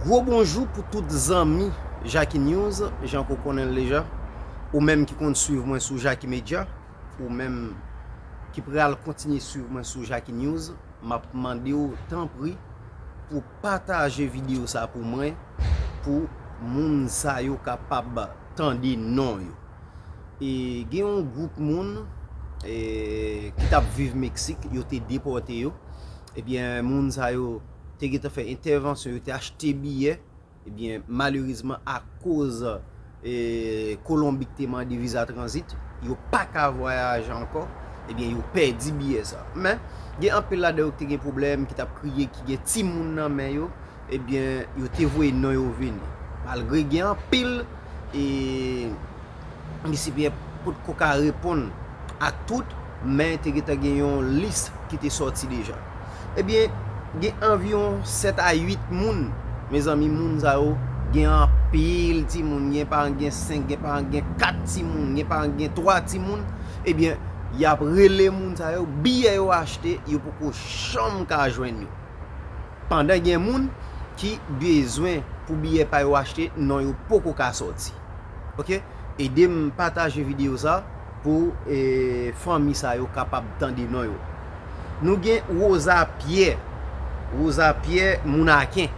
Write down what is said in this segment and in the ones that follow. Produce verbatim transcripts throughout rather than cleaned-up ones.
Gwo bonjou pou tout zanmi Jackie News, jan ke w konnen l deja. Ou menm ki konn swiv mwen sou Jackie Media, ou menm ki pral kontinye swiv mwen sou Jackie News, m ap mande w tanpri pou pataje videyo sa pou mwen, pou moun sa yo kapab tande non yo. E gen yon gwoup moun e, ki t ap viv Meksik, yo te depòte yo. Ebyen, moun sa yo te gentan fè entèvansyon, yo te achte biyè. Ebyen, malerezman, akoz e, Kolonbi ki te mande viza tranzit, yo pa ka vwayaje ankò. Ebyen, yo pèdi biyè sa. Men, gen anpil ladan yo ki te gen pwoblèm, ki t ap kriye, ki gen timoun nan men yo. Ebyen, yo te voye non yo vini. Malgre gen anpil e, Misye Pyè potko ka reponn ak tout, men te gentan gen yon lis ki te sòti deja. Ebyen, gen anviwon sèt a uit moun, mezanmi, moun sa yo gen anpil timoun, gen paran gen senk, gen paran gen kat timoun, gen paran gen twa timoun. Ebyen, y ap rele moun sa yo, biyè yo achte, yo poko janm ka jwenn yo. Pandan gen moun ki bezwen pou biyè pa yo achte, non yo poko ka sòti. Oke? Ede m pataje videyo sa pou e, fanmi sa yo kapab tande non yo. Nou gen Rosa Pierre. Rosa Pierre, moun Aken.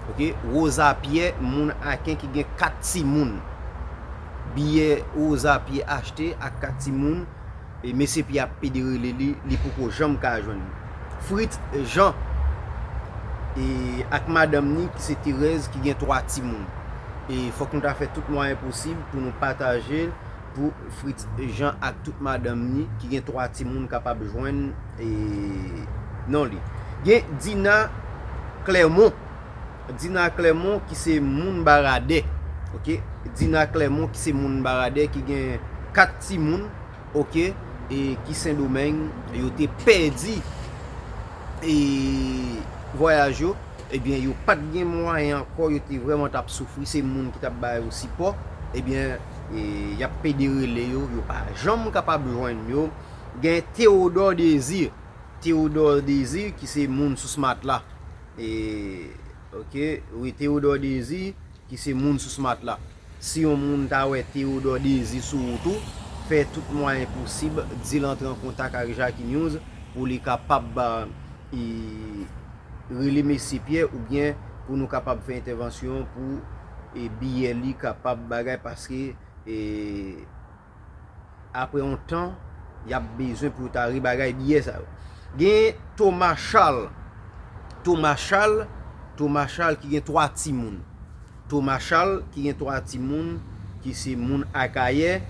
Oke? Rosa Pierre, moun Aken ki gen kat timoun. Biyè Rosa Pierre achte ak kat timoun. E mesye Pyè ap pede rele li, li poko janm ka jwenn li. Fritz Jean e, ak madanm ni ki se Thérèse ki gen twa timoun. E fòk nou ta fè tout mwayen posib pou nou pataje l pou Fritz Jean ak tout madanm ni ki gen twa timoun kapab jwenn e, non li. Gen Dina Clermont. Dina Clermont ki se moun Baradè. Oke? Dina Clermont ki se moun Baradè ki gen kat timoun. Oke, e ki Sendomeng, yo te pèdi e, vwayaj yo, ebyen, yo pa t gen mwayen ankò, yo te vrèman t ap soufri, se moun ki t ap ba yo sipò, ebyen, e, y ap pede rele yo, yo pa janm kapab jwenn yo. Gen Théodore Désir, Théodore Désir ki se moun sous matla. E, oke, wi, Théodore Désir, ki se moun sous matla. Si yon moun ta wè Théodore Désir sou wout ou, fè tout mwayen posib, di l antre an kontak ak Jackie News pou li kapab e, rele mesye Pyè oubyen pou nou kapab fè entèvansyon pou e, biyè li kapab bagay paske e, apre yon tan, y ap bezwen pou yo ta rebagay biyè sa yo. Gen Thomas Charles. Thomas Charles, Thomas Charles ki gen twa timoun. Thomas Charles ki gen twa timoun, ki se moun Akayè,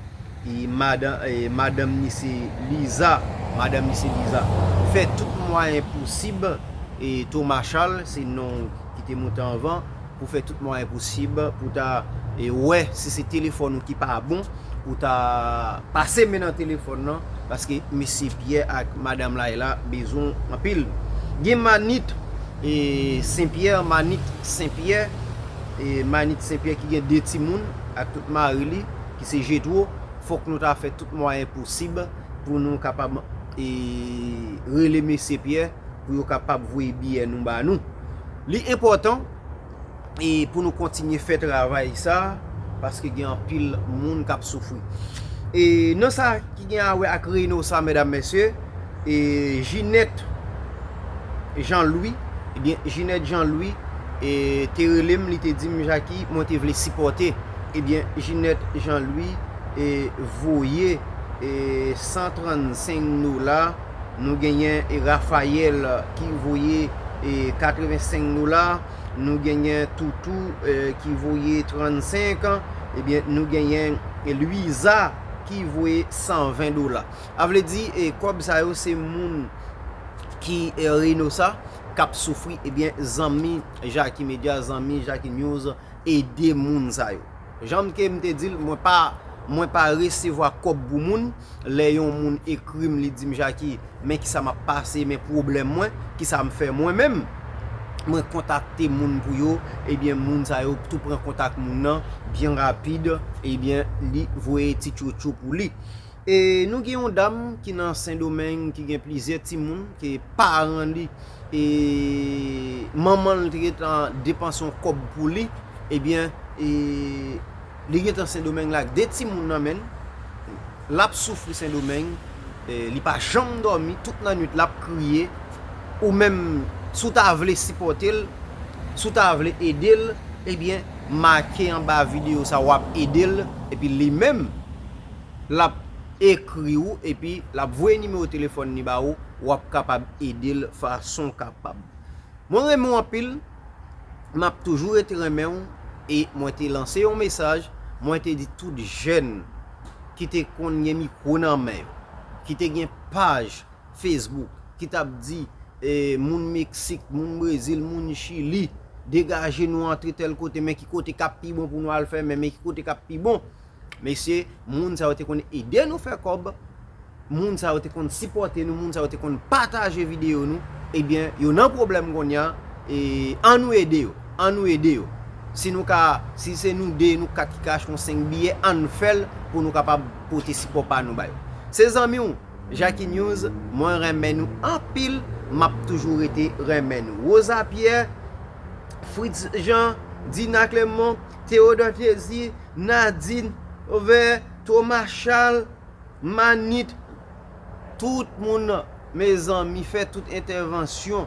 e madan, e madanm ni se Liza. Madanm ni se Liza. Fè tout mwayen posib, e Thomas Charles, se non ki te moute anvan, pou fè tout mwayen posib pou ta e, wè si se telefòn ou ki pa bon, pou ta pase men nan telefòn nan, paske mesye Pyè ak madanm Layla bezwen w anpil. Gen Manit e, Senpyè, Manit Senpyè, e, Manit Senpyè ki gen de timoun ak tout mari li, ki se Jetwo, fòk nou ta fè tout mwayen posib pou nou kapab e, rele mesye Pyè, pou yo kapab voye biyè nou ba nou. Li enpòtan e, pou nou kontinye fè travay sa, paske gen anpil moun k ap soufri. E nan sa ki gen a wè ak Reynosa, medam, mesye, e Ginette Jean Louis, ebyen, Ginette Jean Louis e, te rele m, li te di m, Jackie, mwen te vle sipòte. Ebyen, Ginette Jean Louis e, voye e, san trannsenk dola. Nou genyen e, Raphaël ki voye e, katrevensenk dola. Nou genyen Toutou e, ki voye trannsenk. Ebyen, nou genyen e, Louisa ki voye san ven dola. A vle di, e, kòb sa yo se moun ki e, Reynosa k ap soufri. Ebyen, zanmi Jackie Media, zanmi Jackie News, ede moun sa yo. Jan ke m te di l, mwen pa, mwen pa resevwa kòb pou moun. Lè yon moun ekri m, li di m, Jackie, men kisa m ap pase, men pwoblèm mwen, kisa m fè mwen menm. Mwen kontakte moun pou yo, ebyen, moun sa yo tou pran kontak moun nan byen rapid, ebyen, li voye ti tchotcho pou li. E nou gen yon dam ki nan Sendomeng ki gen plizyè timoun, ke paran li, e manman l te gentan depanse yon kòb pou li, ebyen, e li gentan Sendomeng la ak de timoun nan men l, l ap soufri Sendomeng, e li pa janm dòmi, tout nan nwit l ap kriye, ou menm, si w ta vle sipòte l, si w ta vle ede l, ebyen, make anba videyo sa, w ap ede l, epi li menm, l ap ekri w, epi l ap voye nimewo telefòn li ba ou, w ap kapab ede l fason w kapab. Mwen renmen w anpil, m ap toujou rete renmen w, e mwen te lanse yon mesaj, mwen te di tout jèn ki te konn gen mikwo nan men yo, ki te gen paj Facebook, ki t ap di, e, moun Meksik, moun Brezil, moun Chili, degaje nou antre tèl kote, men ki kote k ap pi bon pou nou al fè, men, men ki kote k ap pi bon. Mesye, moun sa yo te konn ede nou fè kòb, moun sa yo te konn sipòte nou, moun sa yo te konn pataje videyo nou, ebyen, yo nan pwoblèm kounye a, e ann nou ede yo, ann nou ede yo. Si nou ka, si se nou de, nou kat ki ka achte yon senk biyè, ann fè l pou nou kapab pote sipò pa nou ba yo. Se zanmi w, Jackie News, mwen renmen nou anpil, m ap toujou rete renmen nou. Rosa Pierre, Fritz Jean, Dina Clermont, Théodore Thézy, Nadine Auvert, Thomas Charles, Manit, tout moun, mezanmi, fè tout entèvansyon.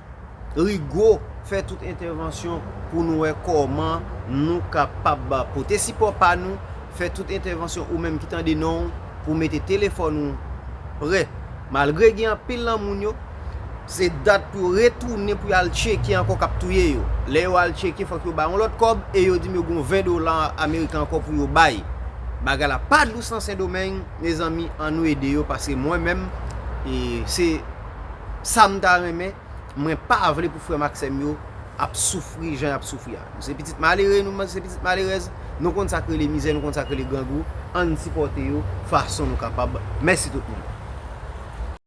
Rigo, fè tout entèvansyon pou nou wè kòman nou kapab pote sipò pa nou, fè tout entèvansyon ou menm ki tande non pou mete telefòn ou prè. Malgre gen anpil nan moun yo, se dat pou yo retounen pou y al tcheke ankò k ap touye yo. Lè yo al tcheke, fòk yo bay yon lòt kòb e yo di m yo gen ven dola ameriken ankò pou yo bay. Bagay la pa dous nan Sendomeng, mezanmi, ann nou ede yo, paske mwen menm, e, se sa m ta renmen, mwen pa vle pou frè m ak sè m yo ap soufri jan y ap soufri a. Nou se pitit malere, nou se pitit malerèz, nou konn sa k rele mizè, nou konn sa k rele grangou, ann sipòte yo fason nou kapab. Mèsi tout moun.